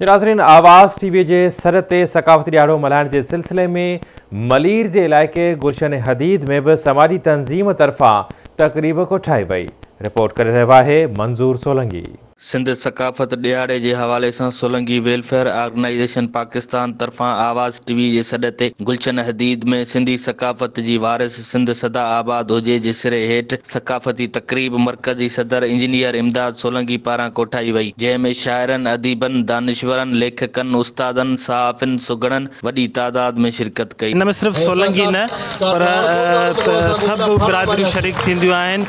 ناظرين آواز ٽي وي جي سڏ تي ثقافتي ڏهاڙو ملهائڻ جي سلسلي ۾ ملير جي علائقي گلشن حديد ۾ به سماجي تنظيم طرفان تقريب ڪوٺائي وئي. رپورٽ ڪري رهيو آهي منظور سولنگي. سنڌ ثقافت ڏهاڙي جي حوالي سان سولنگي ويلفيئر آرگنائيزيشن پاڪستان طرفان آواز ٽي وي جي سڏ تي گلشن حديد ۾ سنڌي ثقافت جي وارث سنڌ سدا آباد هجي جي سري هيٺ ثقافتي تقريب مرڪزي صدر انجنيئر امداد سولنگي پاران ڪوٺائي وئي، جنهن ۾ شاعرن، اديبن، دانشورن، ليکڪن، استادن، صحافين، سگهڙن وڏي تعداد ۾ شرڪت ڪئي. ان ۾ صرف سولنگي نه پر سڀ برادريون شريڪ ٿينديون آهن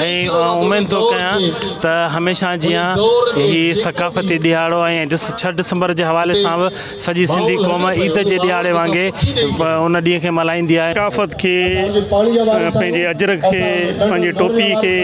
۽ اميد ٿو ڪيان ته هميشه جيان هي ثقافتي ڏهاڙو ۽ 6 ڊسمبر جي حوالي سان به سڄي سنڌي قوم عيد جي ڏهاڙي وانگي ان ڏينهن کي ملهائيندي آهي. ثقافت کي، پنهنجي اجرڪ کي، پنهنجي ٽوپي کي،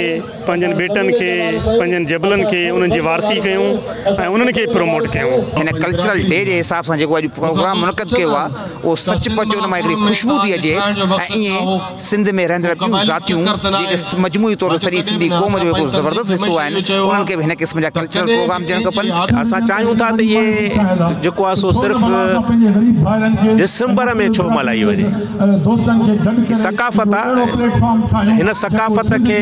پنهنجن ٻيٽن کي، پنهنجن جبلن کي انهن جي وارثي ڪيون ۽ انهن کي پروموٽ ڪيون. هن ڪلچرل ڊي جي حساب سان جيڪو اڄ پروگرام منعقد ڪيو آهي اهو سچ پچ ان مان هڪڙي خوشبو ٿي اچي ۽ ائين سنڌ ۾ رهندڙ ٻيون ذاتيون جيڪي مجموعي طور تي سڄي سنڌي قوم جو هڪڙو زبردست حصو آهن انهن کي به هن قسم جا ڪلچرل پروگرام ٿيڻ کپن. اسان چاهيون ٿا ته اهي جيڪو آهي سو صرف ڊسمبر ۾ ڇو ملهائي وڃي. هي ثقافت آهي هن ثقافت کي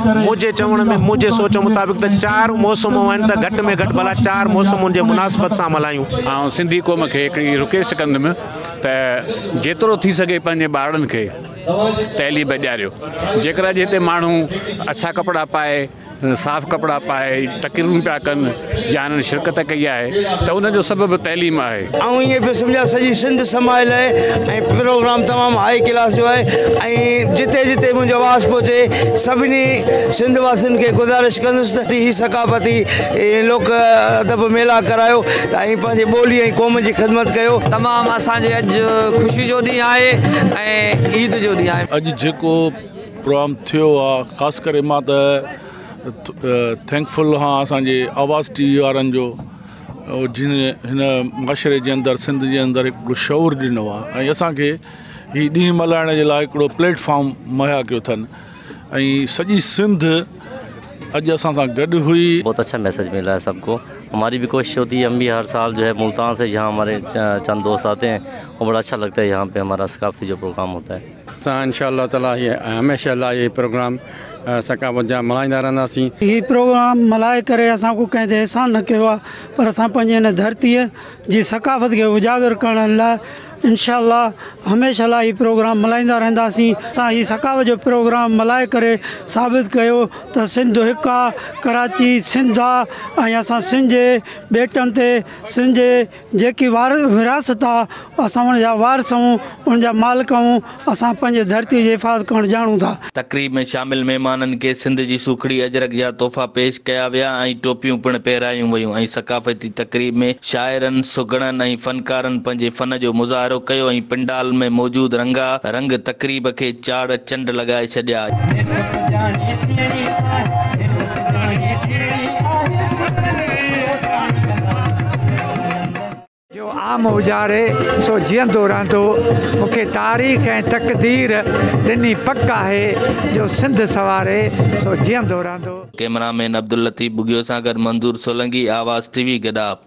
منهنجي چوڻ ۾ منهنجي سوچ مطابق ته چار موسمون آهن ته گهٽ ۾ گهٽ ڀلا چار موسمن جي مناسبت سان ملهايون. آئون سنڌي قوم کي هڪڙي رڪويسٽ ڪندم ته جيترو ٿي سگهي پنهنجي ٻارڙن کي تعليم ڏياريو. جيڪر اڄ هتي ماڻهو اڇا ڪپڙا پائي، صاف ڪپڙا پائي تقريرون پيا ڪن يا انهن شرڪت ڪئي آهي ته ان جو سبب تعليم آهي. آئون ائين پيو سمجهان سڄي سنڌ سمايل آهي ۽ پروگرام تمام هائي ڪلاس جو آهي ۽ جتي جتي منهنجو آواز پهچي سڀني سنڌ واسين کي گذارش ڪندس ته هي ثقافتي لوڪ ادب ميلا ڪرايو ۽ پنهنجي ٻولي ۽ قوم جي خدمت ڪيو. تمام اسان جي اڄ خوشي جو ڏينهن آهي ۽ عيد جو ڏينهن آهي. اڄ جيڪو پروگرام ٿيو آ خاص ڪري مان ته ٿينڪفل هان اسان جي آواز ٽي وي وارن جو جن هن معاشري جي اندر سنڌ جي اندر هڪڙو شعور ڏنو آ ۽ اسان کي هي ڏينهن ملهائڻ جي لاء هڪڙو پليٽ فارم مهيا ڪيو اٿن ۽ سڄي سنڌ اڄ اسان سان گڏ هئي. بهت اچها ميسج ملا هي سب ڪو هماري بهي ڪوشش هوتي هي هم بهي هر سال جو هي ملتان سي يهان هماري چند دوست آتي هين اور بڙا اچها لگتا هي يهان پي همارا ثقافتي جو پروگرام هوتا هي. اسان انشاء الله تعالي هي هميشه لاء هي پروگرام ثقافت جا ملهائيندا رهنداسين. هي پروگرام ملهائي ڪري اسان ڪو ڪنهن تي احسان نه ڪيو آهي پر اسان پنهنجي هن ڌرتيء جي ثقافت کي اجاگر ڪرڻ لاء انشاء الله هميشه لاء هي پروگرام ملهائيندا رهنداسين. اسان هي ثقافت جو پروگرام ملهائي ڪري ثابت ڪيو ته سنڌ هڪ آ، ڪراچي سنڌ آ ۽ اسان سنڌ جي ٻيٽن تي سنڌ جي جيڪي وراثت آ اسان ان جا وارث آهيون ان جا مالڪ آهيون اسان پنهنجي ڌرتي جي حفاظت ڪرڻ ڄاڻون ٿا. تقريب ۾ شامل مهمانن کي سنڌ جي سوکڙي اجرڪ جا تحفا پيش ڪيا ويا ۽ ٽوپيون پڻ پهرايون ويون ۽ ثقافتي تقريب ۾ شاعرن، سگهڙن ۽ فنڪارن پنهنجي فن جو مظاهرو ڪيو ۽ پنڊال ۾ موجود رنگا رنگ تقريب کي چاڙ چنڊ لڳائي ڇڏيا. جو عام اجاري سو جيئندو رهندو. مون کي تاريخ ۽ تقدير ڏني پڪ آهي جو سنڌ سنواري سو جيئندو رهندو. ڪئميرا مين عبداللطيف ٻگهيو سان گڏ منظور سولنگي، آواز ٽي وي، گڏاپ.